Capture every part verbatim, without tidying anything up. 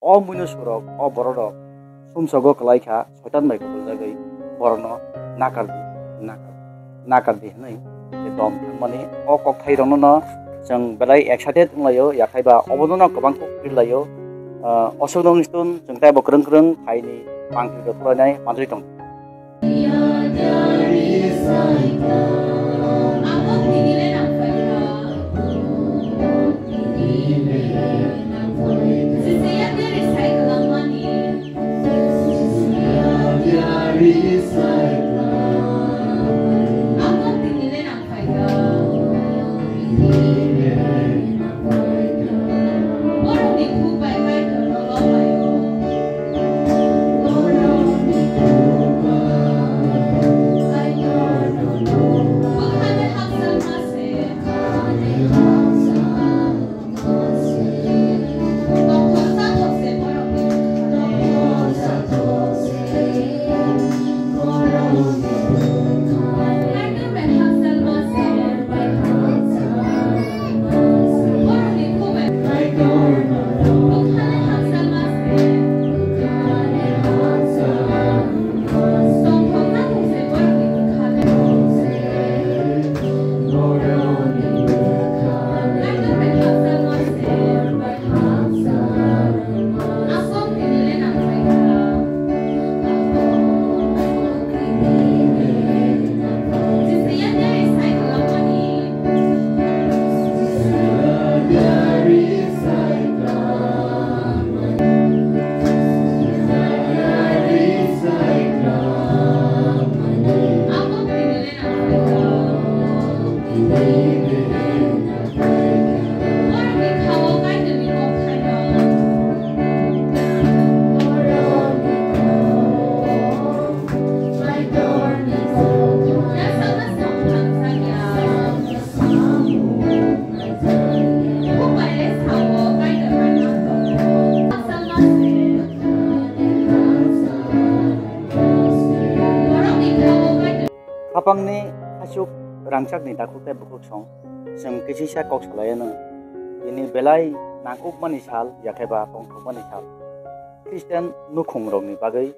o muino surok, o bororok sumsogo kwlai kha, Soitan bai koboljagwi borokno nakar di, nakar, nakar di hwnwi dom thangmani o kokthairokno chwng belai excited wnglaio, yakhai ba obono kwbang kok phirlaio. Ah, oswk nong stun chwng taibo kwrwng kwrwng phaini mangpili rok tulainai manjwi tong. Khapangni aswk rangchakni takhuk tei bukhuk song, chwng kisisa kok salai anw. Tini belai nangkukmani sal, yakheba tongthokmani sal. Christian nukhungrokni bagwi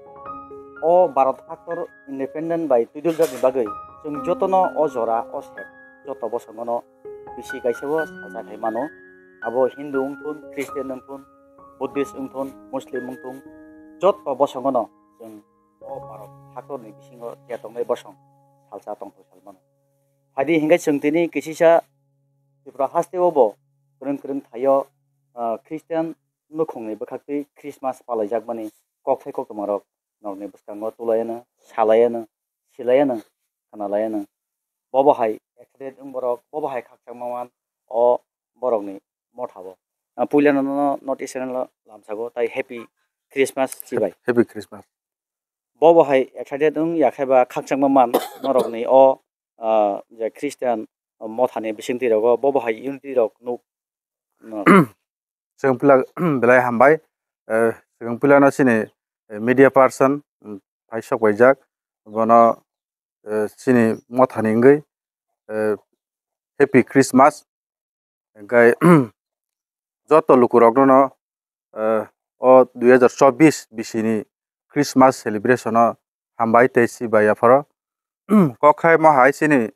o Bharat haktor independent bai twiduljakni bagwi chwng jotono o jora, o sep, joto bosongono bisi kaisa o salsa khai mano. Abo Hindu wngthun, Christian wngthun, Buddhist wngthun, Muslim wngthun, joto bosongono chwng o Bharat haktorni bisingo ya tongnai bosong salsa tongthok sal mano. Phaidi hinkhe chwng tini kisisa Tripura hasteo bo kwrwng kwrwng thaio, ah, Christian nukhungni bwkhaktwi Christmas palaijakmani kokthai koktwmarok norokni bwskango tulaiano, salaiano, silaiano, khnalaiano. Bobo hai excited wng borok, bobo hai khakchangma man o borokni mothao. Ah, puilano nono notice channel o lamsago, tai Happy Christmas chibai. Happy Christmas. Bobo hai excited wng yakheba khakchangma man norokni o, ah, je Christian mothani bisingtwi rogo bobo hai unity rok nuk. Chwng pila belai hambai, eh, chwng pilano chini, eh, media person, mm, phai sok paijak, bono, eh, chini mothani wngwi, eh, Happy Christmas, hwnkhe joto lukurokno, eh, o dui hazar chobbish bisini Christmas celebration o hambai tei chibai yapharo. Kokthai mohai chini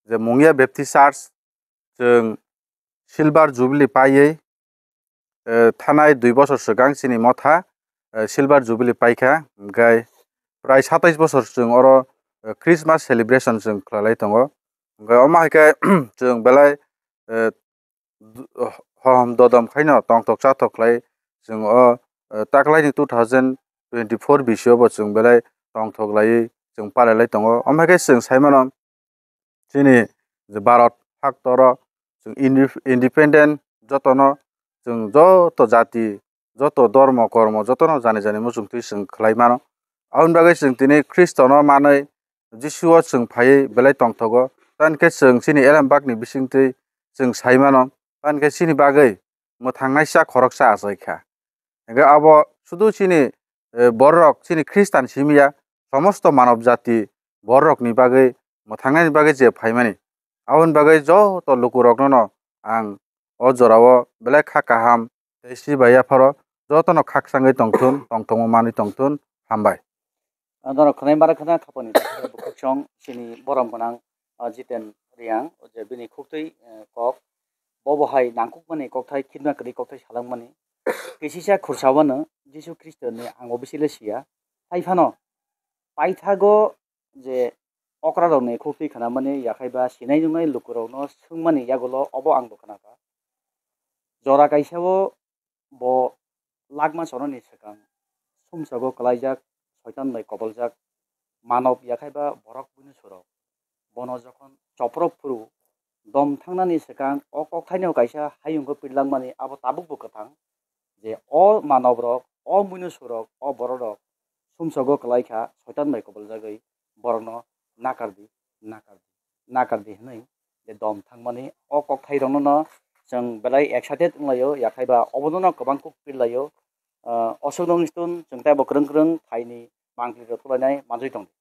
je Mungia Baptist Church, chwng Silver Jubilee paiwi, eh, thanai dui bosor swkang chini motha, eh, Silver Jubilee paikha, hwnkhe prai satais bosor chwng oro, eh, Christmas celebration chwng khlailai tongo. Hwnkhe omo hai khe chwng belai, eh, du-, hohom dodom khaino tongthok chathok khlai chwng o, eh, taklaini two thousand twenty-four bisio bo chwng belai tongthok laiwi chwng palailai tongo. Omo hai khe chwng sai mano, chini je Bharat haktoro chwng inde-, independent jotono chwng joto jati, joto dormo kormo jotono jani jani muchungtwi chwng khlai mano. Aboni bagwi chwng tini Khristono manwi Jisuo chwng phaiwi belai tongthogo. Tamoni khe chwng chini elembakni bisingtwi chwng sai mano. Tamoni khe chini bagwi mwthangnaisa khoroksa achai kha. Hingkhe abo sudu chini, eh, bororok chini Khristan simi ya, somosto manob jati bororokni bagwi mwthangnaini bagwi je phaimani. Aboni bagwi joto lukurokno ang o jorao belai kha kaham tei chibai yapharo jotono khakchangwi tongthun, tongthokma manwi tongthun. Hambai. Norok khwnai mara khwna khapani bukhuk song chini borom gwnang, ah, Jiten Riang, o je bini khuktwi, eh, kok, bo bo hai nangkukmani kokthai, khitma kwrwi kokthai salangmani. Kisisa khursa wano Jisu Khristo ni ang o bisi le siya. Hai phano paithago je okra rokni khuktwi khnamani yakhai ba sinai nungnai lukurokno swngmani yagulo obo ang bo khna kha. Jora kaisa o bo lakma choroni swkang sumsogo kwlaijak, soitan bai koboljak manob yakhai ba borok buino surok. Bono jokhon choprok phuru dom thangnani swkang o kokthaino kaisa hayungo pirlangmani abo tabukbo kwthang je o manobrok, o buino surok, o bororok sumsogo kwlaikha, soitan bai koboljagwi borokno nakardi, nakardi, nakardi hwnwi je dom thangmani o kokthairokno chwng belai excited wnglaio, yakhai ba obono kwbang kuk pirlaio. Ah, oswk nokni chwng teibo kwrwng kwrwng phaini mangpili rok tulainai manjui tongdi.